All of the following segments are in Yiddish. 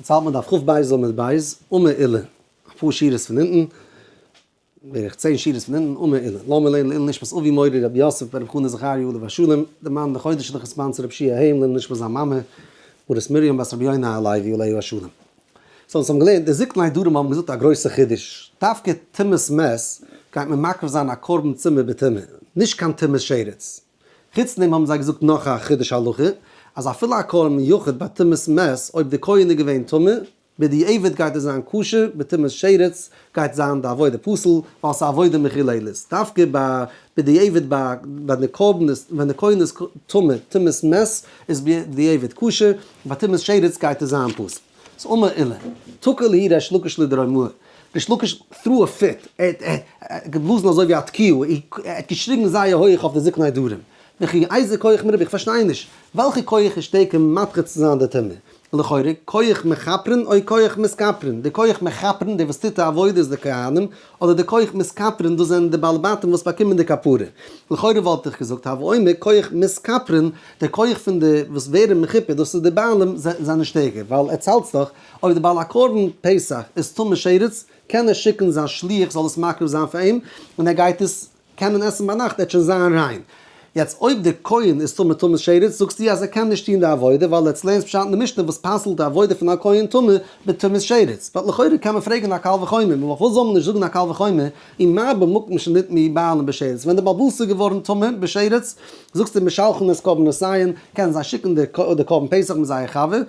יעצט האלט מען דף כ"ב עמוד ב', אמר עולא, אפאר שורות פון אונטן, בערך 10 שורות פון אונטן, אמר עולא, לאמיר לערנען לעילוי נשמת אבי מורי רבי יוסף בן רבי חנא זכריה עליו השלום, די מאן די חודש'ליכע sponsor רבי שיע היים לעילוי נשמת זיין מאמע, מרת מרים בת רבי יונה הלוי עליה השלום. so אונז האבן געלערנט, די זקני דרום האבן געזאגט א גרויסע חידוש, דווקא טומאת מת גייט מען מקריב זיין א קרבן ציבור בטומאה, נישט קיין טומאת שרץ. חוץ דעם האבן זיי געזאגט נאך א חידוש הלכה, אז אפילו א קרבן יחיד ביי טומאת מת, אויב די כהן איז געווען טמא, בדיעבד גייט עס זיין כשר, בטומאת שרץ גייט זיין די עבודה פסול, ווייל ס'איז עבודה מחוללת. דווקא ביי בדיעבד ביי ווען די קרבן איז ווען די כהן איז טמא, טומאת מת איז בדיעבד כשר, ביי טומאת שרץ גייט עס זיין פסול. ס'איז אמר עולא, תקע להו ריש לקיש לדרומאי, ריש לקיש threw a fit, ער האט געבלאזן אזוי ווי א תקיעה, ער האט געשריגן זייער הויעך אויף די זקני דרום, וכי איזה כח מרובה, איך פארשטיי נישט, וועלכע כח איז שטערקער מדחה צו זיין די טומאה? לכאורה, כח מכפרין או כח מתכפרין, די כח מכפרין, די וואס טוט די עבודה איז די כהנים, אדער די כח מתכפרין, דאס זענען די בעלי בתים וואס באקומען די כפרה. לכאורה וואלט איך געזאגט, הוה אומר, כח מתכפרין, די כח פון די וואס ווערן מכופר, דאס איז די בעלים, זענען שטערקער, ווייל עטס האלטס דאך, אויב די בעל הקרבן פסח איז טמא שרץ, קען ער שיקן זיין שליח זאל עס מקריב זיין פאר אים, און ער גייט עס קענען עסן ביינאכט, ער וועט שוין זיין ריין. יעצט אויב די כהן איז טמא טומאת שרץ, זאגסטו אז ער קען נישט טון די עבודה, ווייל עטס לערנסט פשט אין די משנה וואס פסל'ט די עבודה פון א כהן טמא בטומאת שרץ. but לכאורה קען מען פרעגן א קל וחומר, פארוואס זאל מען נישט זאגן א קל וחומר, ומה במקום שנטמאו בעלים בשרץ, ווען די בעל הבית איז געווארן טמא בשרץ, זאגסטו משלחין את קרבנותיהן, קענען זיי שיקן די קרבן פסח מיט זייער חבר,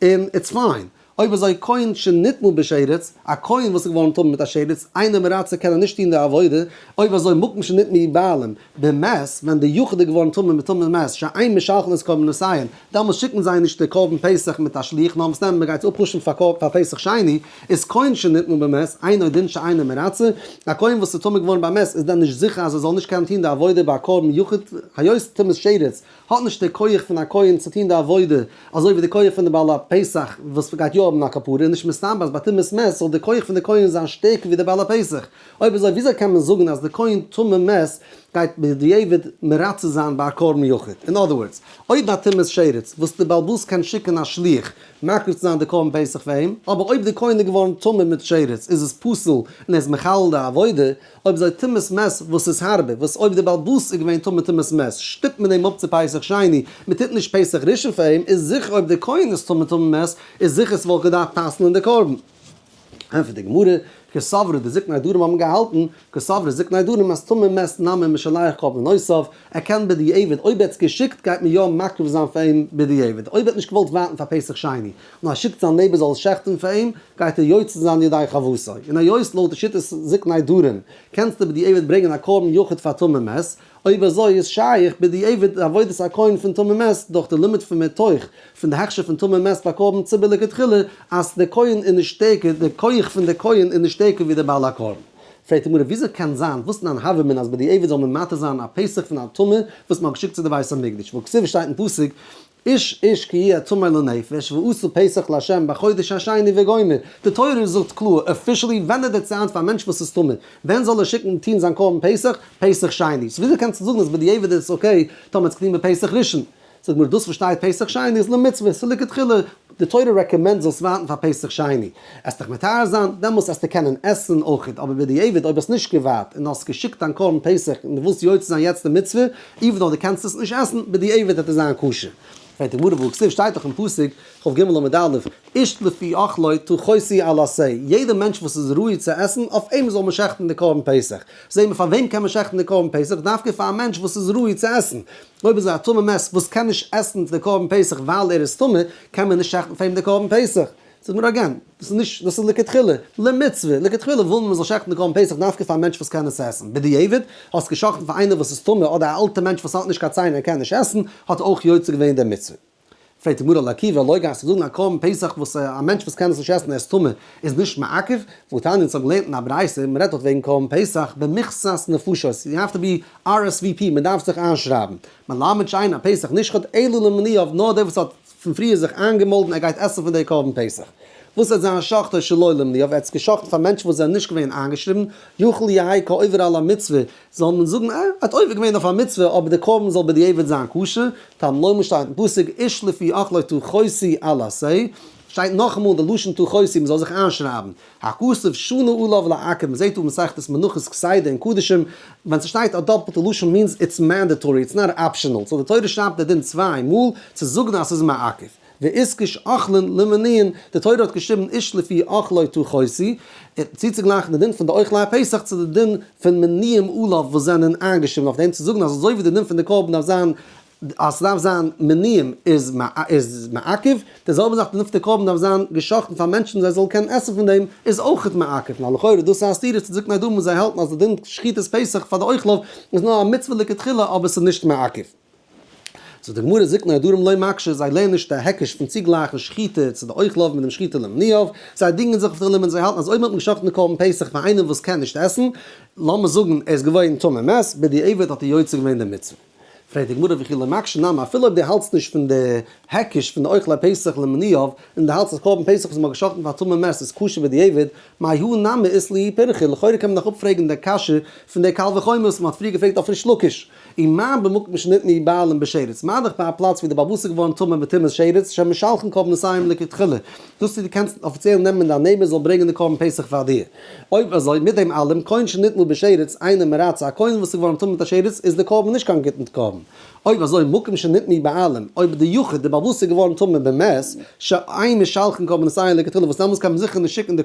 און it's fine. אויב אזוי כהן שנטמא בשרץ, א כהן וואס איז געווארן טמא מיט א שרץ, אינו מרצה קען ער נישט טון די עבודה, אויב אזוי מקום שנטמאו בעלים במת, ווען די יחיד איז געווארן טמא מיט טומאת מת, שאין משלחין את קרבנותיהן, דעמאלס שיקן זיי נישט די קרבן פסח מיט א שליח, נאר וואס נעמען מען גייט עס אפ push ן פאר פסח שני, איז כהן שנטמא במת, אינו דין שאינו מרצה, א כהן וואס איז טמא געווארן ביי מת איז דען נישט זיכער אז ער זאל נישט קענען טון די עבודה ביי א קרבן יחיד, היות טומאת שרץ האט נישט די כח פון א כהן צו טון די עבודה אזוי ווי די כח פון די בעל הפסח וואס גייט יא האבן א כפרה, איז נישט מסתבר אז ביי טומאת מת זאל די כח פון די כהן זיין שטערקער ווי די בעל הפסח. אויב אזוי וויאזוי קען מען זאגן אז די כהן טמא מת גייט בדיעבד מרצה זיין ביי א קרבן יחיד? אין other words, אויב ביי טומאת שרץ וואס די בעל הבית קען שיקן א שליח מקריב צו זיין די קרבן פסח פאר אים, אבער אויב די כהן איז געווארן טמא מיט שרץ איז עס פסול און ער איז מחלל די עבודה, אויב אזוי טומאת מת וואס איז הארבער, וואס אויב די בעל הבית איז געווען טמא טומאת מת, שטופט מען אים אפ צו פסח שני, מען טוט נישט פסח ראשון פאר אים, איז זיכער אויב די כהן איז טמא טומאת מת, איז זיכער ס'וואלט געדארפט פסל'ן די קרבן. ענטפערט די גמרא, קסברי די זקני דרום האבן געהאלטן, קסברי זקני דרום אז טמא מת נמי משלח קרבנותיו, ער קען בדיעבד, אויב ער האט עס געשיקט גייט מען יא מקריב זיין פאר אים בדיעבד, אויב ער האט נישט געוואלט ווארטן פאר פסח שני, נאר ער שיקט זיין neighbor זאל עס שעכטן פאר אים, גייט ער יוצא זיין ידי חובתו. און היות לויט די שיטת זקני דרום קענסטו בדיעבד ברענגען א קרבן יחיד פאר טמא מת, אויב אזוי איז שייך בדיעבד די עבודת הכהן פון טמא מת דורך די לימוד פון מתוך פון די הכשר פון טמא מת ביי קרבן ציבור לכתחילה אז די כהן איז נישט שטערקער די כח פון די כהן איז נישט שטערקער ווי די בעל הקרבן. פרעגט די גמרא וויאזוי קען זיין וואס איז דיין הוה אמינא אז בדיעבד זאל מען מתיר זיין א פסח פון א טמא וואס מען האט געשיקט צו די בית המקדש והכתיב שטייט אין פסוק איש איש כי יהיה טמא לנפש ועשו פסח לה' בחודש השני וגומר, די תורה זאגט קלאר officially ווען איז די צייט פאר א מענטש וואס איז טמא, ווען זאל ער שיקן טון זיין קרבן פסח, פסח שני, so וויאזוי קענסטו זאגן אז בדיעבד איז עס okay טאמער האט עס געטון בפסח ראשון? זאגט מיר דאס וואס שטייט פסח שני איז למצוה, ס'איז לכתחילה, די תורה recommend זאלסט ווארטן פאר פסח שני, עסט דיך מטהר זיין, דעמאלס עסטו קענען עסן אויכעט, אבער בדיעבד אויב האסט נישט געווארט און האסט געשיקט דיין קרבן פסח און דו ווילסט יוצא זיין יעצט די מצוה, even though דו קענסט עס נישט עסן, בדיעבד וועט עס זיין כשר. פרעגט די גמרא והכתיב שטייט דאך אין פסוק, כ"ג עמוד א', איש לפי אכלו תחוסי על עשה, יעדער מענטש וואס איז ראוי צו עסן, אויף אים זאל מען שעכטן די קרבן פסח. זעהן מיר פאר וועם קען מען שעכטן די קרבן פסח, דווקא פאר א מענטש וואס איז ראוי צו עסן. אויב איז ער א טמא מת וואס קען נישט עסן די קרבן פסח ווייל ער איז טמא, קען מען נישט שעכטן פאר אים די קרבן פסח. זאגט מיר again, דאס איז נישט, דאס איז לכתחילה, למצוה, לכתחילה וויל מען מען זאל שעכטן די קרבן פסח דווקא פאר א מענטש וואס קען עס עסן, בדיעבד, האסט געשאכטן פאר איינער וואס איז טמא אדער א אלטע מענטש וואס האט נישט קיין ציין און קען נישט עסן, האט ער אויך יוצא געווען די מצוה. פרעגט די גמרא לעכובא לא גייסטו זאגן א קרבן פסח וואס א מענטש וואס קען עס נישט עסן ער איז טמא איז נישט מעכב, והתניא אונז האבן געלערנט אין א ברייתא, מען רעדט דארט וועגן קרבן פסח במכסת נפשות, you have to be RSVP, מען דארף זיך איינשרייבן, מלמד שאין הפסח נשחט אלא למנויו נאר דער וואס האט פון פריער זיך איינגעמאלדן ער גייט עסן פון די קרבן פסח. וואס וועט זיין שחטו שלא למנויו, ער האט עס געשחט'ן פאר מענטשן וואס זענען נישט געווען איינגעשריבן, יכול יהא כעובר על המצוה, זאל מען זאגן ער האט עובר געווען אויף א מצוה אבער די קרבן זאל בדיעבד זיין כשר, תלמוד לומר שטייט אין פסוק איש לפי אכלו תחוסי על עשה. שטייט נאכאמאל די לשון תכוסי, מ'זאל זיך איינשרייבן, הכתוב שנה עליו לעכב, מ'זעט דא מסכת מנחות כסדר אין קדשים, ווען ס'שטייט א דאפלטע לשון means it's mandatory, it's not optional, so די תורה שרייבט די דין צוויי מאל צו זאגן אז ס'איז מעכב. ואיתקש אוכלין למנויין, די תורה האט געשריבן איש לפי אכלו תכוסי, צוצוגלייכן די דין פון די אוכלי הפסח צו די דין פון מנויים עליו וואס זענען איינגעשריבן אויף דעם, צו זאגן אז אזוי ווי די דין פון די קרבן דארף זיין אז ס'דארף זיין מנויים איז מעכב, די זעלבע זאך די נפטר קרבן דארף זיין גע'שחט'ן פאר מענטשן זיי זאלן קענען עסן פון דעם איז אויכעט מעכב, נאר לכאורה דאס איז א סתירה צו זקני דרום וואס זיי האלטן אז די דין שחיטת פסח פאר די אוכליו איז נאר א מצוה לכתחילה אבער ס'איז נישט מעכב. זאגט די גמרא זקני הדרום לא מקשי, זיי לערנען נישט די היקש פון צוגלייכן שחיטה צו די אוכליו מיט דעם שחיטה למנוייו, זיי דינגען זיך אויף די לימוד, זיי האלטן אז אויב האט מען גע'שחט'ן די קרבן פסח פאר איינעם וואס קען נישט עסן, לאמיר זאגן ער איז געווארן טמא מת, בדיעבד האט ער יוצא געווען די מצוה. פרעגט די גמרא וכי לא מקשי נמי, אפילו אויב דו האלטסט נישט פון די היקש פון די אוכלי פסח למנוייו, און דו האלטסט אז קרבן פסח וואס מ'האט גע'שחט'ן פאר טמא מת איז כשר בדיעבד, מאי האי נמי אית להו פירכא, לכאורה קען מען דאך אפפרעגן די קשיא פון די קל וחומר וואס מ'האט פריער געפרעגט אויף ריש לקיש, ומה במקום שנטמאו בעלים בשרץ, מה דאך ביי א פלאץ ווי די בעל הבית איז געווארן טמא בטומאת שרץ, שמשלחין קרבנותיהם לכתחילה, דאס צו דו קענסט אפיציעל נעמען דיין neighbor זאל ברענגען די קרבן פסח פאר דיר. אויב אזוי, מיט דעם אלעם, כהן שנטמא בשרץ אינו מרצה, א כהן וואס איז געווארן טמא מיט א שרץ, איז די קרבן נישט קיין גוטן קרבן. אויב אזוי, מקום שנטמאו בעלים, אויב די יחיד, די בעל הבית איז געווארן טמא במת, שאין משלחין קרבנותיהם לכתחילה, וואס דעמאלטס קען מען זיכער נישט שיקן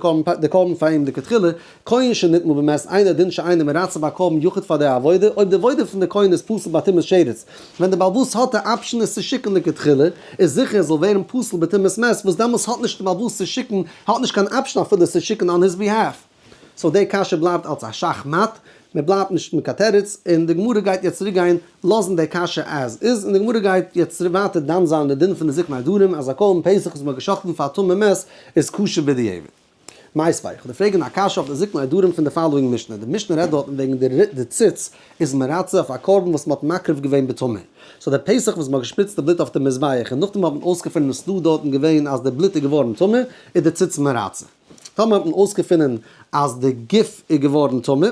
די קרבן פאר אים לכתחילה, כהן שנטמא במת אינו דין שאינו מרצה ביי קרבן יחיד פאר די עבודה, אויב די עבודה פון די כהן איז פסול ביי טומאת שרץ, ווען די בעל הבית האט די option עס צו שיקן לכתחילה, איז זיכער עס זאל ווערן פסול בטומאת מת, וואס דעמאלס האט נישט די בעל הבית צו שיקן, האט נישט קיין option אפילו עס צו שיקן on his behalf. so די קשיא בלייבט אלס א שאך מאט, מען בלייבט נישט מיט קיין תירוץ, און די גמרא גייט יעצט צוריק גיין לאזן די קשיא as is, און די גמרא גייט יעצט ווייטער דן זיין די דין פון די זקני הדרום אז א קרבן פסח וואס מען האט גע'שחט'ן פאר א טמא מת איז כשר בדיעבד. מיתיבי, איך וועל דיר פרעגן א קשיא אויף די זקני הדרום פון די following משנה, די משנה רעדט דארטן וועגן די ציץ איז מרצה אויף א קרבן וואס מען האט מקריב געווען בטומאה, so די פסח וואס מען האט געשפריצט די בלוט אויף די מזבח און נאכדעם האט מען אויסגעפונען עס איז דא דארטן געווען אז די בלוט איז געווארן טמא, איז די ציץ מרצה. טאמער האט מען אויסגעפונען אז די גוף איז געווארן טמא,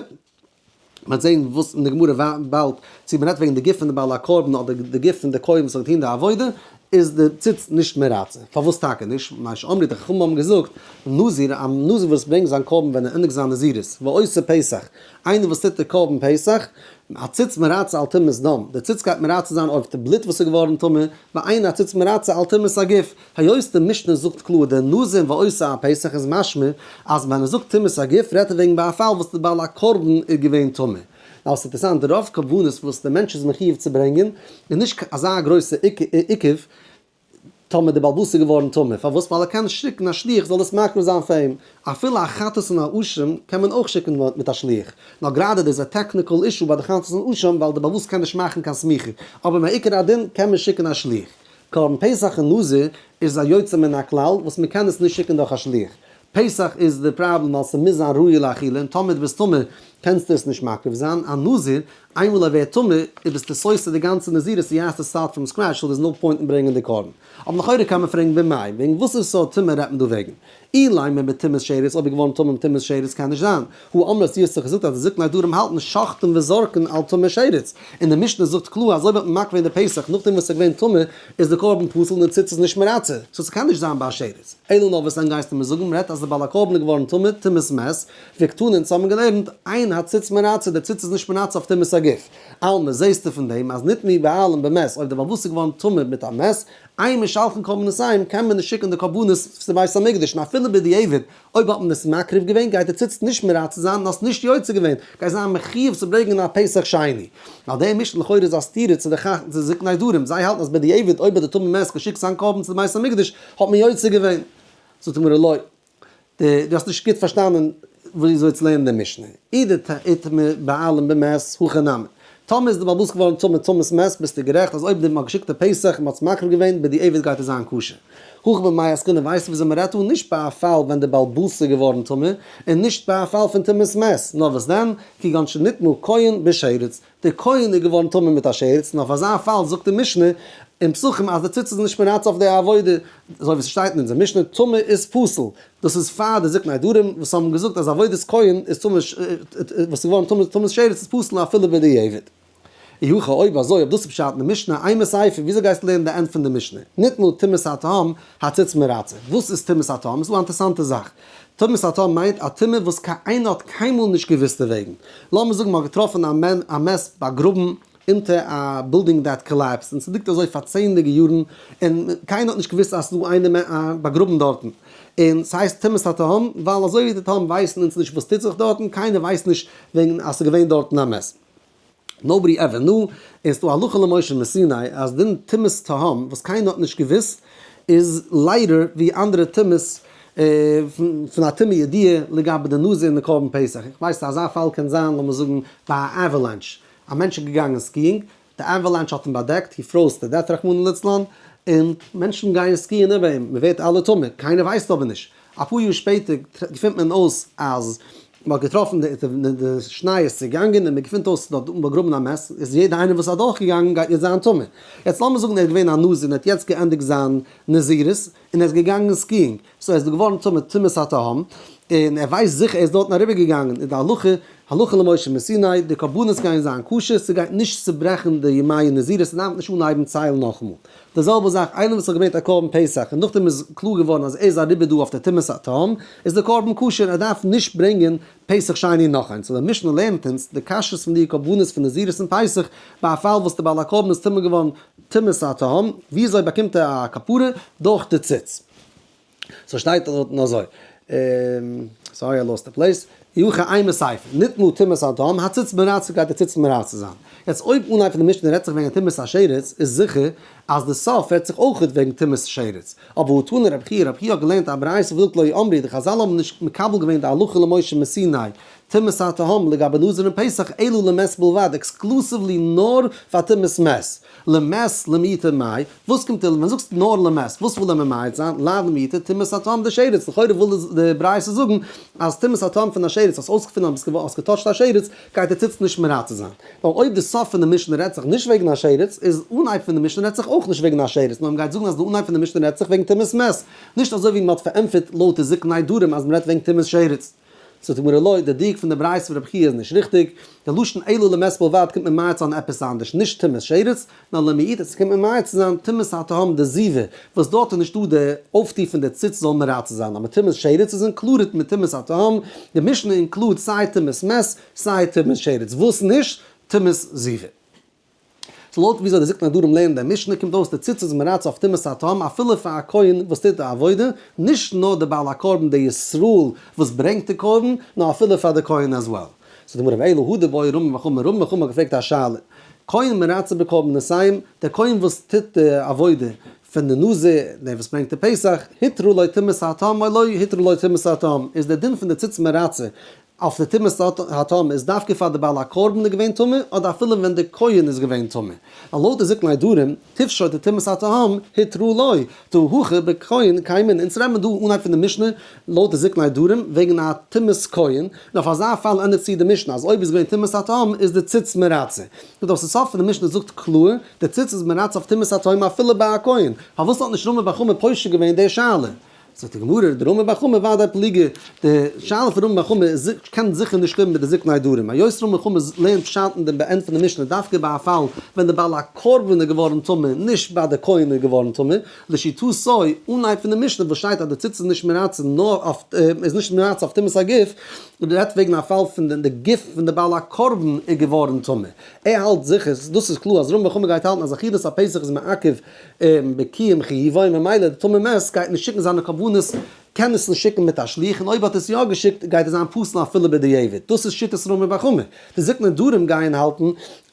מ'וועט זען וואס אין די גמרא באלד, צו מ'רעדט וועגן די גוף פון די בעל הקרבן אדער די גוף פון די כהן וואס האט געטון די עבודה, איז די ציץ נישט מרצה. פארוואס טאקע נישט? מפני שאמרו, די חכמים האבן געזאגט, נזיר, א נזיר וואס ברענגט זיין קרבן ווען ער ענדיגט זיין נזירות, ועושה פסח, איינער וואס טוט די קרבן פסח, הציץ מרצה על טומאת דם, די ציץ גייט מרצה זיין אויף די בלוט וואס איז געווארן טמא, ואין הציץ מרצה על טומאת הגוף, היות די משנה זאגט קלאר די נזיר ועושה הפסח איז משמע אז ווען ער זאגט טומאת הגוף רעדט ער וועגן ביי א פאל וואס די בעל הקרבן איז געווען טמא. נאר ס'איז אינטערעסאנט רוב קרבנות וואס די מענטש איז מחיוב צו ברענגען איז נישט אזא גרויסע עיכוב טאמער די בעל הבית איז געווארן טמא, פארוואס? ווייל ער קען שיקן א שליח זאל עס מקריב זיין פאר אים, אפילו א חטאת און א אשם קען מען אויך שיקן מיט א שליח, נאר גראדע דאס איז א technical issue ביי די חטאת און אשם ווייל די בעל הבית קען נישט מאכן קיין סמיכה, אבער מעיקר הדין קען מען שיקן א שליח. קרבן פסח און נזיר איז א יוצא מן הכלל וואס מען קען עס נישט שיקן דורך א שליח. פסח איז די פראבלעם ווייל ס'מוז זיין ראוי לאכילה און טאמער דו ביסט טמא קענסטו עס נישט מקריב זיין. א נזיר איינמאל ער ווערט טמא איז ביסטו סותר די גאנצע נזירות און you have to start from scratch so there's no point אין ברענגען די קרבן. אבער לכאורה קען מען פרעגן במאי וועגן וואס איז סארט טומאה רעדט מען דא וועגן? אילימא בטומאת שרץ אויב איז געווארן טמא מיט טומאת שרץ קען נישט זיין. הא אמרת דו האסט דאך געזאגט אז די זקני הדרום האלטן שוחטין וזורקין על טומאת שרץ, און די משנה זאגט קלאר אז אויב האט מען מקריב געווען די פסח נאכדעם וואס עס איז געווען טמא איז די קרבן פסול און די ציץ איז נישט מרצה, so ס'קען נישט זיין ביי א שרץ. אלא נאר וואס דען גייסטו מיר זאגן מ'רעדט אז די בעל הקרבן איז געווארן טמא טומאת מת, וקתני אונז האבן געלערנט אין הציץ מרצה די ציץ איז נישט מרצה אויף טומאת הגוף. אלמא זעסטו פון דעם אז נטמאו בעלים במת אויב די בעל הבית איז געווארן טמא מיט א מת, אין משלחין קרבנותיהם קען מען נישט שיקן די קרבנות צו בית המקדש און אפילו בדיעבד אויב האט מען עס מקריב געווען גייט די ציץ נישט מרצה זיין און האסט נישט יוצא געווען גייסט זיין מחיוב צו ברענגען א פסח שני. ווייל די משנה לכאורה איז א סתירה צו די זקני הדרום זיי האלטן אז בדיעבד אויב האט די טמא מת געשיקט זיין קרבן צו די בית המקדש האט מען יוצא געווען. זאגט די גמרא לא. דו האסט נישט גוט פארשטאנען וויאזוי צו לערנען די משנה. אי דאיטמי בעלים במת הכי נמי. טאמער איז די בעל הבית געווארן טמא טומאת מת ביסטו גערעכט אז אויב די מ'האט געשיקט די פסח און מ'האט עס מקריב געווען בדיעבד גייט עס זיין כשר. הכא במאי עסקינן ווייסטו וויאזוי מ'רעדט דא? נישט ביי א פאל ווען די בעל הבית איז געווארן טמא און נישט ביי א פאל פון טומאת מת. נאר וואס דען? כגון שנטמא כהן בשרץ. דער כהן איז געווארן טמא מיט א שרץ, און אויף אזא פאל זאגט די משנה אין פסחים אז די ציץ איז נישט מרצה אויף די עבודה, אזוי ווי ס'שטייט אין אונזער משנה, טמא איז פסול, דאס איז פאר די זקני הדרום וואס האבן געזאגט אז עבודת כהן איז טמא, וואס איז געווארן טמא טומאת שרץ איז פסול אפילו בדיעבד. אי הכי אויב אזוי אויב דאס איז פשט אין די משנה, אימא סיפא, וויאזוי גייסטו לערנען די end פון די משנה? נטמאה טומאת התהום, הציץ מרצה. וואס איז טומאת התהום? איז דא א אינטערסאנטע זאך. טומאת התהום מיינט א טומאה וואס קיין איינער האט קיינמאל נישט געוואוסט דערוועגן. לאמיר זאגן מ'האט געטראפן א מת באגראבן אונטער א בילדינג that collapsed און ס'ליגט אזוי פאר צענדליגע יארן און קיינער האט נישט געוואוסט אז ס'איז דא איינער באגראבן דארטן. און ס'הייסט טומאת התהום ווייל אזוי ווי די תהום ווייסן אונז נישט וואס טוט זיך דארטן, קיינער ווייסט נישט וועגן אז ס'איז געווען דארטן א מת. nobody ever knew, און ס'דא הלכה למשה מסיני אז דין טומאת תהום וואס קיינער האט נישט געוואוסט איז ליידער ווי אנדערע טומאות פון א טומאה ידיעה לגבי די נזיר און די קרבן פסח, איך ווייס אז אזא פאל קען זיין לאמיר זאגן ביי א avalanche, א מענטש איז געגאנגען skiing, די avalanche האט אים באדעקט, he froze to death רחמנא לצלן, און מענטשן גייען ski ען איבער אים, מ'ווערט אלע טמא, קיינער ווייסט אבער נישט, אפאר יאר שפעטער געפינט מען אויס אז מען האט געטראפן די שניי איז צעגאנגען און מען געפינט אויס דארט באגראבן א מת, איז יעדער איינער וואס איז אדורך געגאנגען גייט יעצט זיין טמא. יעצט לאמיר זאגן ער איז געווען א נזיר און ער האט יעצט געענדיגט זיין נזירות און ער איז געגאנגען skiing, so ער איז געווארן טמא טומאת התהום, און ער ווייסט זיכער ער איז דארטן אריבער געגאנגען, איז די הלכה הלכה למשה מסיני, די קרבנות גייען זיין כשר, ס'גייט נישט צוברעכן די ימי נזירות, ס'דארף נישט אנהייבן ציילן נאכאמאל. די זעלבע זאך איינער וואס האט געברענגט א קרבן פסח און נאכדעם איז קלאר געווארן אז ער איז אריבער דא אויף די טומאת התהום, איז די קרבן כשר, ער דארף נישט ברענגען פסח שני נאך איינס. so די משנה לערנט אונז די כשרות פון די קרבנות פון נזירות און פסח, ביי א פאל וואס די בעל הקרבן איז טמא געווארן טומאת התהום, וויאזוי באקומט ער א כפרה? דורך די ציץ. so שטייט דארטן אזוי, sorry I lost the place, אי הכי אימא סיפא, נטמאה טומאת התהום, הציץ מרצה גייט די ציץ מרצה זיין. יעצט אויב אנהייב פון די משנה רעדט זיך וועגן טומאת השרץ, איז זיכער אז די סוף רעדט זיך אויכעט וועגן טומאת שרץ. אבער הא תנא רבי חייא, רבי חייא האט געלערנט א ברייתא וואס זאגט לא אמרו, די חזל האבן נישט מקבל געווען די הלכה למשה מסיני, טומאת התהום לגבי נזיר און פסח אלא למת בלבד, exclusively נאר פאר טומאת מת. למת למעוטי מאי, וואס קומט ווען זאגסט נאר למת, וואס וויל ער ממעט זיין? לאו למעוטי טומאת התהום דשרץ, לכאורה וויל די ברייתא זאגן אז טומאת התהום פון א שרץ, האסט אויסגעפונען אז האסט געטאטשט א שרץ, גייט די ציץ נישט מרצה זיין. ווייל אויב די סוף פון די משנה רעדט זיך נישט וועגן א שרץ, איז אנהייב פון די משנה רעדט זיך אויך נישט וועגן א שרץ, נאר מ'גייט זאגן אז די אנהייב פון די משנה רעדט זיך וועגן טומאת מת, נישט אזוי ווי מ'האט פארענטפערט לויט די זקני דרום אז מ'רעדט וועגן טומאת שרץ. זאגט די גמרא לא, די דיוק פון די ברייתא פון רבי חייא איז נישט ריכטיג, די לשון אלא למת בלבד קומט ממעט זיין עפעס אנדערש, נישט טומאת שרץ, נאר למעוטי, עס קומט ממעט צו זיין טומאת התהום דזיבה, וואס דארט איז נישטא די אויפטו פון די ציץ זאל מרצה זיין, אבער טומאת שרץ איז included מיט טומאת התהום, די משנה include סיי טומאת מת סיי טומאת שרץ, וואס נישט? טומאת זיבה. so לויט וויאזוי די זקני דרום לערנען די משנה קומט אויס די ציץ איז מרצה אויף טומאת התהום אפילו פאר א כהן וואס טוט די עבודה, נישט נאר די בעל הקרבן די ישראל וואס ברענגט די קרבן, נאר אפילו פאר די כהן as well. זאגט די גמרא ואלא הא דבעי רמי בר חמא, רמי בר חמא האט געפרעגט א שאלה, כהן מרצה בקרבנותיהם, דער כהן וואס טוט די עבודה פון די נזיר, דער וואס ברענגט די פסח, הותרה לו טומאת התהום או לא הותרה לו טומאת התהום, איז דער דין פון די ציץ מרצה אויף די טומאת התהום איז דווקא פאר די בעל הקרבן איז געווען טמא, אדער אפילו ווען די כהן איז געווען טמא? ווייל לויט די זקני דרום, תפשוט די טומאת התהום, הותרה לו, דהא הכא בכהן קיימינן, אונז רעדט מען דא אנהייב פון די משנה לויט די זקני דרום וועגן א טומאת כהן, און אויף אזא פאל ענדיגט צו די משנה אז אויב איז געווען טומאת התהום איז די ציץ מרצה. און דאס סוף פון די משנה זאגט קלאר, די ציץ איז מרצה אויף טומאת התהום אפילו ביי א כהן, פארוואס האט נישט רמי בר חמא פושט געווען די שאלה? זאגט די גמרא, דרמי בר חמא ודאי פליגי, די שאלה פון רמי בר חמא קען זיכער נישט שטימען מיט די זקני דרום, היות רמי בר חמא לערנט פשט אין דעם end פון די משנה דווקא ביי א פאל ווען די בעל הקרבן איז געווארן טמא, נישט ביי די כהן איז געווארן טמא, לשיטתו, אנהייב פון די משנה וואס שטייט אז די ציץ איז נישט מרצה נאר אויף איז נישט מרצה אויף טומאת הגוף, רעדט וועגן א פאל פון די גוף פון די בעל הקרבן איז געווארן טמא. ער האלט זיכער, דאס איז קלאר אז רמי בר חמא גייט האלטן אז אכילת הפסח איז מעכב בקיום חיובו און ממילא די טמא מת גייט נישט שיקן זיינע קרבנות, קען עס נישט שיקן מיט א שליח און אויב האט עס יא געשיקט גייט עס זיין פסול אפילו בדיעבד, דאס איז שיטת רמי בר חמא. די זקני דרום גייען האלטן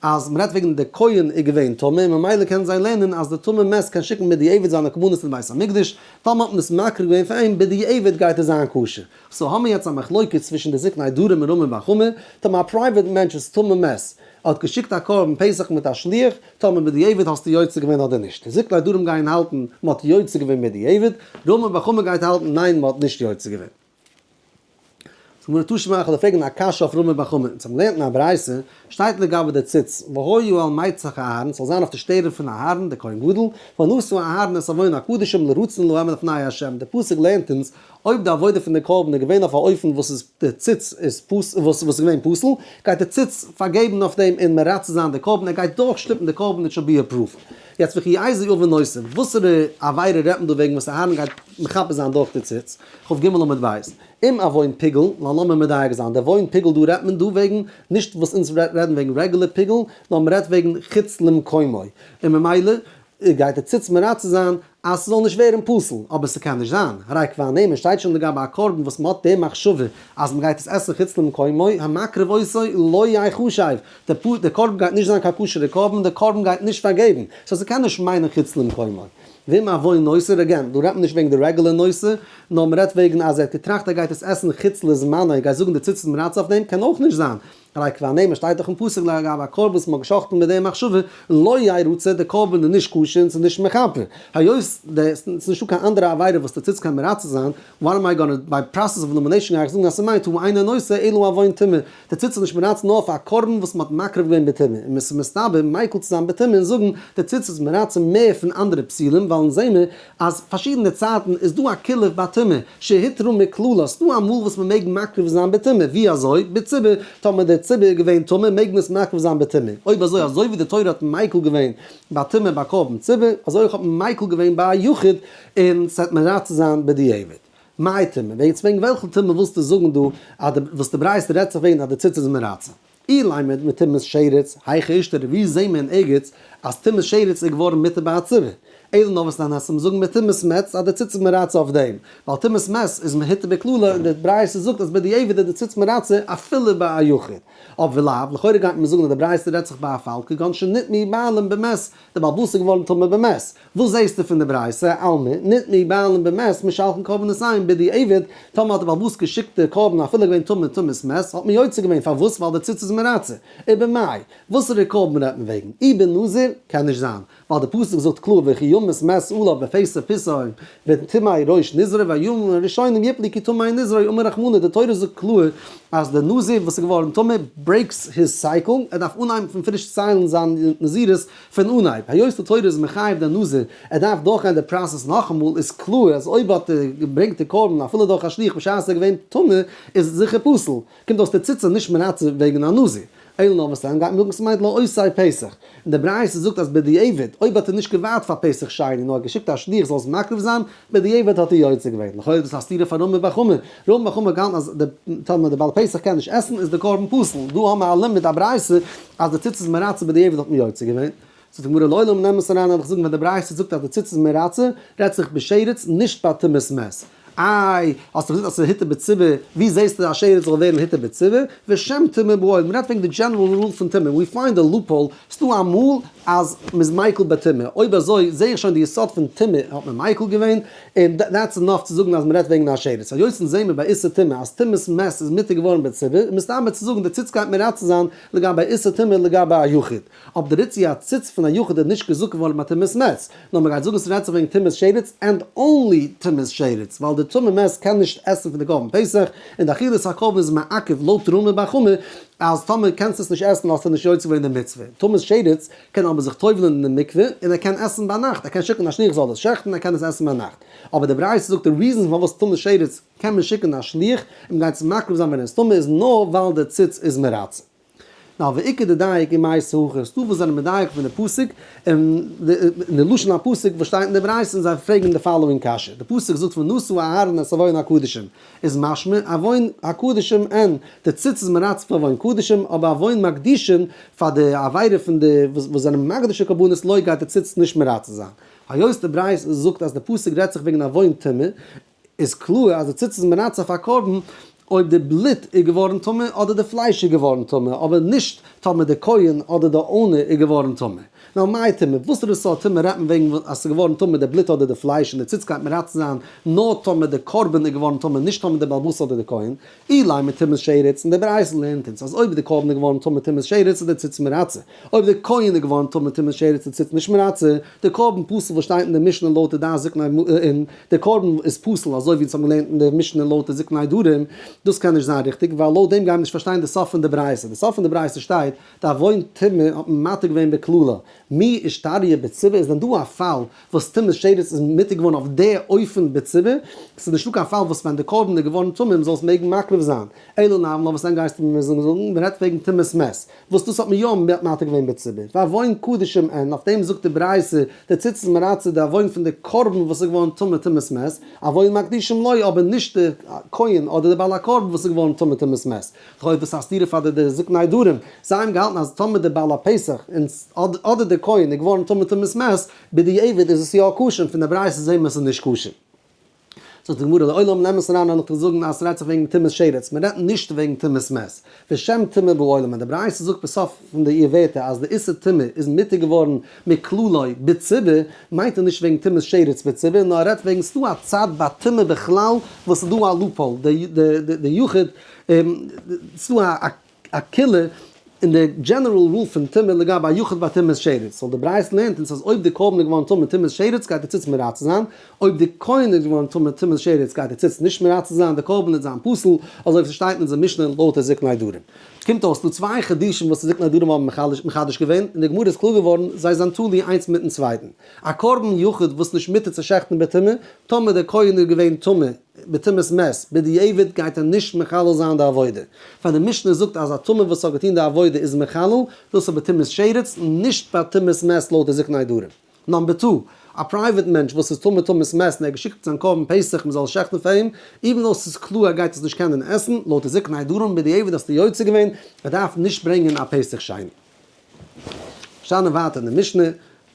אז מ'רעדט וועגן די כהן איז געווען טמא און ממילא קענען זיי לערנען אז די טמא מת קען שיקן בדיעבד זיינע קרבנות אין בית המקדש, טאמער האט מען עס מקריב געווען פאר אים בדיעבד גייט עס זיין כשר. so האמיר יעצט א מחלוקת צווישן די זקני דרום און רמי בר חמא, טאמער א private מענטש איז טמא מת האט געשיקט א קרבן פסח מיט א שליח, טאמער בדיעבד האסטו יוצא געווען אדער נישט? די זקני דרום גייען האלטן מ'האט יוצא געווען בדיעבד, רמי בר חמא גייט האלטן ניין מ'האט נישט יוצא געווען. גמרא תא שמע, כ'וועל דיר פרעגן א קשיא אויף רמי בר חמא, אונז האבן געלערנט אין א ברייתא, שטייט לגבי די ציץ, והיה על מצח אהרן, ס'זאל זיין אויף די שטערן פון אהרן דער כהן גדול, ונשא אהרן את עוון הקדשים לרצון להם לפני ה', דער פסוק לערנט אונז, אויב די עבודה פון די קרבן איז געווען אויף א אופן וואס איז די ציץ איז פס וואס איז געווען פסול, גייט די ציץ פארגעבן אויף דעם און מרצה זיין די קרבן, ער גייט דורכשטופן די קרבן it should be approved. יעצט וכי איזהו עוון נותר, וואסערע עבירה רעדט מען דא וועגן וואס אהרן גייט מכפר זיין דורך די ציץ? כ"ג עמוד ב'. אם עוון פיגול, לאמיר מדייק זיין, די עוון פיגול דא רעדט מען דא וועגן, נישט וואס אונז רעדן וועגן רעגולער פיגול, נאר מען רעדט וועגן חוץ למקומו, און ממילא גייט די ציץ מרצה זיין אז ס'זאל נישט ווערן פסול, אבער ס'קען נישט זיין, הרי כבר נאמר שטייט שוין לגבי א קרבן וואס מ'האט די מחשבה אז מ'גייט עס עסן חוץ למקומו, המקריב אותו לא יחשב, די קרבן גייט נישט זיין קיין כשר'ע קרבן, די קרבן גייט נישט פארגעבן, so ס'קען נישט מיינען חוץ למקומו. ואם עוון נותר, again, דא רעדט מען נישט וועגן די רעגולער נותר, נאר מ'רעדט וועגן אז ער האט געטראכט ער גייט עס עסן חוץ לזמנו, ער גייט זאגן די ציץ איז מרצה אויף דעם, קען אויך נישט זיין, הרי כבר נאמר שטייט דאך אין פסוק לגבי א קרבן וואס מ'האט געשחט'ן מיט די מחשבה, לא ירצה, די קרבן איז נישט כשר און ס'איז נישט מכפר. היות די ס'איז נישטא קיין אנדערע עבירה וואס די ציץ קען מרצה זיין, what am I gonna, by process of elimination גיי איך זאגן אז ס'מיינט הוא אינו נותר אלא עוון טומאה, די ציץ איז נישט מרצה נאר פאר א קרבן וואס מ'האט מקריב געווען בטומאה, און ס'איז מסתבר מיקל צו זיין בטומאה און זאגן די ציץ איז מרצה מער פון אנדערע פסולים ווייל אונז זעמיר אז פארשידענע צייטן איז דא א קולא ביי טומאה, שהותרה מכללה, ס'דא אמאל וואס מ'מעג מקריב זיין בטומאה, ווי אזוי? בציבור, טאמער דער ציבור איז געווען טמא מעג מען עס מקריב זיין בטומאה, אויב אזוי אזוי ווי די תורה האט מיקל געווען ביי טומאה ביי קרבן ציבור, אזוי אויך האט מען מיקל געווען ביי א יחיד און ס'וועט מרצה זיין בדיעבד. מאי טומאה? וועגן וועלכע טומאה ווילסטו זאגן דא אז די וואס די ברייתא רעדט זיך וועגן אז די ציץ איז מרצה? אילימא מטומאת שרץ, היכא אישתרי ווי זעהן מיר אין ערגעץ אז טומאת שרץ איז געווארן מותר ביי א ציבור? אלא נאר וואס דאן אז זאגן מטומאת מת אז די ציץ איז מרצה אויף דעם, ווייל טומאת מת איז מהותר בקללה און די ברייתא זאגט אז בדיעבד איז די ציץ מרצה אפילו ביי א יחיד. אויב ולאו, לכאורה גייט מען זאגן אז די ברייתא רעדט זיך ביי א פאל כגון שנטמאו בעלים במת, די בעל הבית איז געווארן טמא במת. וואס זעהסטו פון די ברייתא? אלמא, נטמאו בעלים במת משלחין קרבנותיהם בדיעבד, טאמער האט די בעל הבית געשיקט די קרבן אפילו געווען טמא טומאת מת, האט מען יוצא געווען, פארוואס? ווייל די ציץ איז מרצה. ובמאי, וואסערע קרבן רעדט מען וועגן? אי בנזיר? קען נישט זיין, ווייל די פסוק זאגט קלאר וכי ימות מת עליו בפתח פתו וטמא ראש נזרו והימים הראשונים יפלו כי טמא נזרו אמר רחמנא די תורה זאגט קלאר אז די נזיר וואס איז געווארן טמא breaks his cycle ער דארף אנהייבן פון פריש ציילן זיין נזירות פון אנהייב היות די תורה איז מחייב די נזיר ער דארף דורכגיין די process נאכאמאל איז קלאר אז אויב האט ער געברענגט די קרבן אפילו דורך א שליח בשעת ער איז געווען טמא איז זיכער פסול קומט אויס די ציץ איז נישט מרצה וועגן א נזיר, אלא נאר וואס דען גייט מען זאגן ס'מיינט לעושי פסח, און די ברייתא זאגט אז בדיעבד אויב האט ער נישט געווארט פאר פסח שני נאר געשיקט א שליח זאל עס מקריב זיין, בדיעבד האט ער יוצא געווען, לכאורה איז דאס א סתירה פאר רמי בר חמא, רמי בר חמא האט געהאלטן אז די טאמער די בעל פסח קען נישט עסן איז די קרבן פסול, דא האבן מיר א לימוד א ברייתא אז די ציץ איז מרצה בדיעבד האט מען יוצא געווען. זאגט די גמרא לעולם נעם עס אריין וועל איך זאגן ווען די ברייתא זאגט אז די ציץ איז מרצה רעדט זיך בשרץ נישט ביי טומאת מת. איי, האסט דאך געזאגט אז ס'איז היתר בציבור, ווי זעסטו אז א שרץ זאל ווערן היתר בציבור? ושם טומאה בעולם, מ'רעדט וועגן די general rule פון טומאה, we find a loophole, ס'דא אמאל אז מ'איז מיקל בטומאה, אויב אזוי זע איך שוין די יסוד פון טומאה האט מען מיקל געווען, און that's enough צו זאגן אז מ'רעדט וועגן א שרץ. היות אונז זעמיר ביי איסור טומאה אז טומאת מת איז מותר געווארן בציבור, איז מסתבר צו זאגן די ציץ גייט מרצה זיין לגבי איסור טומאה לגבי א יחיד. אויב די ריצוי הציץ פון א יחיד איז נישט געזאגט געווארן ביי טומאת מת, נאר מ'גייט זאגן ס'רעדט זיך וועגן טומאת שרץ and only טומאת שרץ, ווייל די טמא מת קען נישט עסן פון די קרבן פסח, און די אכילת הקרבן איז מעכב לויט רמי בר חמא אז טאמער קענסטו עס נישט עסן האסטו נישט יוצא געווען די מצוה. טומאת שרץ קען אבער זיך טובל'ן אין די מקווה און ער קען עסן ביינאכט, ער קען שיקן א שליח זאל עס שעכטן ער קען עס עסן ביינאכט. אבער די ברייתא זאגט די reason פארוואס טומאת שרץ קען מען שיקן א שליח און מ'גייט עס מקריב זיין ווען ער איז טמא איז נאר ווייל די ציץ איז מרצה. נאר ואיכא דדייק אין מאי סהכא, ס'דא וואס זענען מדייק פון די פסוק און די לשון הפסוק וואס שטייט אין די ברייתא און זיי פרעגן די following קשיא, די פסוק זאגט ונשא אהרן את עוון הקדשים, איז משמע עוון הקדשים אין די ציץ איז מרצה פאר עוון קדשים אבער עוון מקדישין פאר די עבירה פון די וואס זענען מקדיש די קרבנות לא גייט די ציץ נישט מרצה זיין, היות די ברייתא זאגט אז די פסוק רעדט זיך וועגן עוון טומאה איז קלאר אז די ציץ איז מרצה אויף א קרבן אויב די בלוט איז געווארן טמא אדער די פלייש איז געווארן טמא, אבער נישט טאמער די כהן אדער די owner איז געווארן טמא. נאר מאי טומאה? וואסערע סארט טומאה רעדט מען וועגן אז ס'איז געווארן טמא די בלוט אדער די פלייש און די ציץ גייט מרצה זיין נאר טאמער די קרבן איז געווארן טמא נישט טאמער די בעל הבית אדער די כהן. אילימא טומאת שרץ און די ברייתא לערנט אונז אז אויב די קרבן איז געווארן טמא טומאת שרץ איז די ציץ מרצה, אויב די כהן איז געווארן טמא טומאת שרץ איז די ציץ נישט מרצה, די קרבן פסול וואס שטייט אין די משנה לויט די דעת זקני און די קרבן איז פסול אזוי ווי אונז האבן געלערנט אין די משנה לויט די זקני דרום. דאס קען נישט זיין ריכטיג, ווייל לויט דעם גייען מיר נישט פארשטיין די סוף פון די ברייתא. די סוף פון די ברייתא שטייט, די עוון טומאה האט מען מתיר געווען בקללה. מי אישתריא בציבור, איז דען דא א פאל וואס טומאת שרץ איז מותר געווארן אויף די אופן בציבור? ס'איז נישטא קיין פאל וואס ווען די קרבן איז געווארן טמא מ'זאל עס מעגן מקריב זיין. אלא נאר וואס דען גייסטו מיר זאגן? מ'רעדט וועגן טומאת מת. וואס דאס האט מען יא מתיר געווען בציבור, ועוון קדשים אין, אויף דעם זאגט די ברייתא, די ציצית מרצה די עוון פון די קרבן וואס איז געווארן טמא טומאת מת, עוון מקדישים לא, אבער נישט די כהן אדער די בעל הקרבן וואס איז געווארן טמא טומאת מת. לכאו' איז דאס א סתירה פאר די זקני הדרים, זיי האבן געהאלטן אז טאמער די בעל הפסח אדער די כהן איז געווארן טמא טומאת מת, בדיעבד איז עס יא כשר, און פון די ברייתא זעהן מיר עס איז נישט כשר. זאגט די גמרא לעולם נעם עס אריין און איך וועל זאגן אז ס'רעדט זיך וועגן טומאת שרץ, מ'רעדט נישט וועגן טומאת מת, ושם טומאה בעולם, ווען די ברייתא זאגט בסוף פון די איר ווערטער אז די איסור טומאה איז מותר געווארן מכללו בציבור, מיינט ער נישט וועגן טומאת שרץ בציבור, נאר ער רעדט וועגן ס'דא א צד ביי טומאה בכלל וואס ס'איז דא א loophole, די יחיד, ס'דא א א קולא אין די general rule פון טומאה לגבי א יחיד ביי טומאת שרץ, סאו די ברייתא לערנט אונז אז אויב די קרבן איז געווארן טמא טומאת שרץ גייט די ציץ מרצה זיין, אויב די כהן איז געווארן טמא טומאת שרץ גייט די ציץ נישט מרצה זיין, די קרבן וועט זיין פסול, אזוי ווי ס'שטייט אין אונזער משנה לויט די זקני דרים. קומט אויס ס'דא צוויי חידושים וואס די זקני דרים האבן מחדש געווען, און די גמרא איז קלאר געווארן זיי זענען תלוי איינס מיטן צווייטן. א קרבן יחיד וואס נישט מותר צו שעכטן בטומאה, טאמער די כהן איז געווען טמא, בטומאת מת, בדיעבד גייט ער נישט מחלל זיין די עבודה. פאר די משנה זאגט אז א טמא וואס האט געטון די עבודה איז מחלל, דאס איז בטומאת שרץ, נישט ביי טומאת מת לויט די זקני דרים. number two, א private מענטש וואס איז טמא טומאת מת און ער האט געשיקט זיין קרבן פסח מען זאל עס שעכטן פאר אים, even though ס'איז קלאר ער גייט עס נישט קענען עסן, לויט די זקני דרים בדיעבד האסטו יוצא געווען, ער דארף נישט ברענגען א פסח שני. שטאנען ווייטער אין די משנה,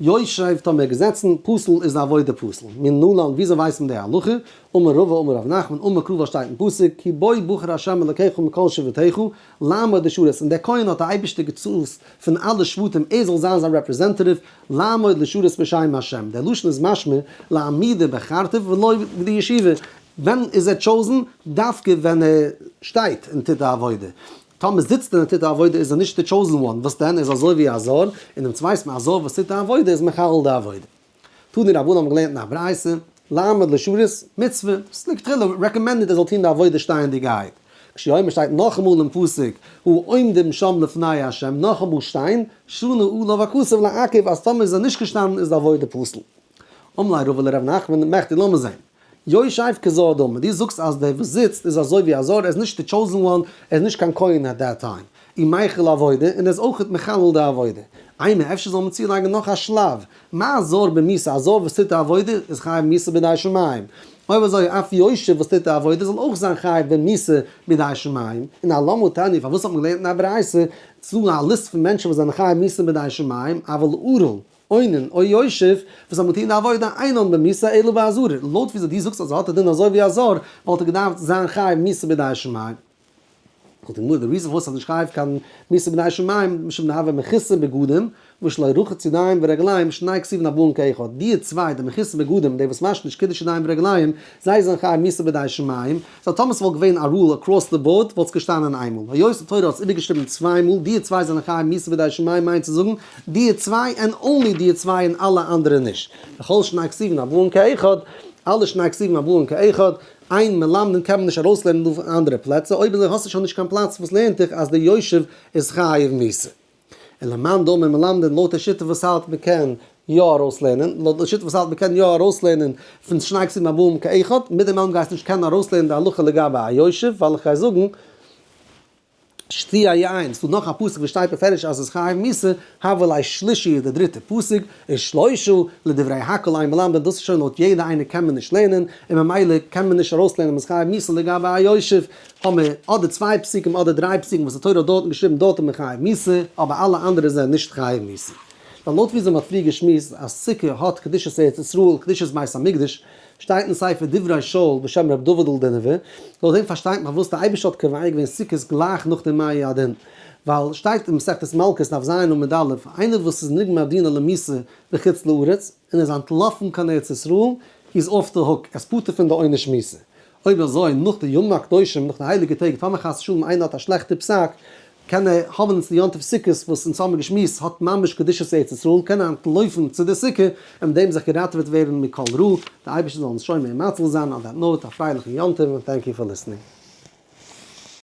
יושב טאמער געזעצן, פסול איז די עבודה פסול. מנלן, וויאזוי ווייסט מען די הלכה? אמר רבא אמר רב נחמן, אמר קרא וואס שטייט אין פסוק, כי בו בחר ה' אלקיך מכל שבטיך, לעמוד לשרת, און דער כהן האט דער אייבערשטער גע choose ט פון אלע שבטים ער זאל זיין זיין representative, לעמוד לשרת בשם ה'. דער לשון איז משמע, לעמידה בחרתיו ולא בישיבה. ווען איז ער chosen? דווקא ווען ער שטייט און טוט די עבודה. טאמער זיצט ער און טוט די עבודה איז ער נישט די chosen one, וואס דען? ער איז אזוי ווי א זר, און אונז ווייסט מען א זר וואס טוט די עבודה איז מחלל די עבודה. תנו רבנן האבן געלערנט אין א ברייתא, לעמוד לשרת, מצוה, ס'איז לכתחילה recommended ער זאל טון די עבודה שטייענדיגערהייט. כשהוא אומר שטייט נאכאמאל אין פסוק, העומדים שם לפני ה', נאכאמאל שטיין, שנה עליו הכתוב לעכב אז טאמער איז ער נישט געשטאנען איז די עבודה פסול. אמר ליה רבא לרב נחמן, מכדי לאמיר זען. יושב כזר דמי, דו זאגסט אז דער וואס זיצט איז אזוי ווי א זר, ער איז נישט די chosen one, ער איז נישט קיין כהן at that time, ומיחל עבודה, און ער איז אויכעט מחלל די עבודה. אימא, אפשר זאל מען צולייגן נאך א שלב, מה זר במיתה, א זר וואס טוט די עבודה איז חייב מיתה בידי שמים. אויב אזוי אף יושב וואס טוט די עבודה זאל אויך זיין חייב במיתה בידי שמים. און אלמה תניא, פארוואס האט מען געלערנט אין א ברייתא צו א ליסט פון מענטשן וואס זענען חייב מיתה בידי שמים, אבל ערל, אונן או יושב, וואס האבן געטון די עבודה אינן במיתה אלא באזהרה, לויט וויאזוי דו זאגסט אז ער האט א דין אזוי ווי א זר, וואלט ער געדארפט זיין חייב מיתה בידי שמים. זאגט די גמרא, די reason פארוואס ער איז נישט חייב קיין מיתה בידי שמים, משום דהוה מכוסה בגדים, ושלא רחץ ידיים ורגליים, שני כתובין הבאין כאחד, די צוויי, די מכוסה בגדים, די וואס וואשן נישט קידוש ידיים ורגליים, זיי זענען חייב מיתה בידי שמים, סא טאמער ס'וואלט געווען א rule across the board וואלט עס געשטאנען איינמאל, היות די תורה האט עס איבערגעשריבן צוויי מאל, די צוויי זענען חייב מיתה בידי שמים מיינט צו זאגן די צוויי and only די צוויי און אלע אנדערע נישט. וכל שני כתובין הבאין כאחד, אלע שני כתובין הבאין כאחד, אין מלמדין קען מען נישט ארויסלערנען דא פון אנדערע פלעצער, אויב אזוי האסטו שוין נישט קיין פלאץ וואס לערנט דיך אז די יושב איז חייב מיתה. און למאן דאמר מלמדין לויט די שיטה וואס האלט מען קען יא ארויסלערנען, לויט די שיטה וואס האלט מען קען יא ארויסלערנען פון שני כתובים הבאים כאחד, מיט דעם אלעם גייסטו נישט קענען ארויסלערנען די הלכה לגבי א יושב, ווייל איך גיי זאגן, שתי' יין, ס'דא נאך א פסוק וואס שטייט בפירוש אז עס חייב מיתה, הוה ליה שלישי איז די דריטע פסוק, און שלושה לדברי הכל אין מלמדין, דאס איז שוין לויט יעדע איינער קען מען נישט לערנען, און ממילא קען מען נישט ארויסלערנען אז מ'איז חייב מיתה לגבי א יושב. האבן מיר אדער צוויי פסוקים אדער דריי פסוקים וואס די תורה האט דארטן געשריבן דארט איז מען חייב מיתה, אבער אלע אנדערע זענען נישט חייב מיתה. ווייל לויט וויאזוי מען האט פריער געשמועסט אז סוכה האט קדושת ארץ ישראל, קדושת בית המקדש, שטייט אין ספר דברי שאול בשם ר' דוד'ל דינובער, לויט דעם פארשטייט מען פארוואס די אייבערשטער האט קובע געווען סוכות גלייך נאך די מי הדין, ווייל שטייט אין מסכת מלקות דף ז עמוד א', איינער וואס איז נגמר דינו למיתה בחוץ לארץ און איז אנטלאפן קיין ארץ ישראל, he is off the hook, ער איז פטור פון די עונש מיתה. אויב אזוי, נאך די ימים הקדושים, נאך די הייליגע טעג, טאמער חס ושלום איינער האט א שלעכטע פסק, קען ער האבן אונז די יום טוב סוכות וואס אונז האבן געשמועסט האט ממש קדושת ארץ ישראל, קען ער אנטלויפן צו די סוכה און מיט דעם זיך געראטעוועט ווערן מכל רע, די אייבערשטער זאל אונז שומר און מציל זיין, on that note, א פרייליכן יום טוב און thank you for listening.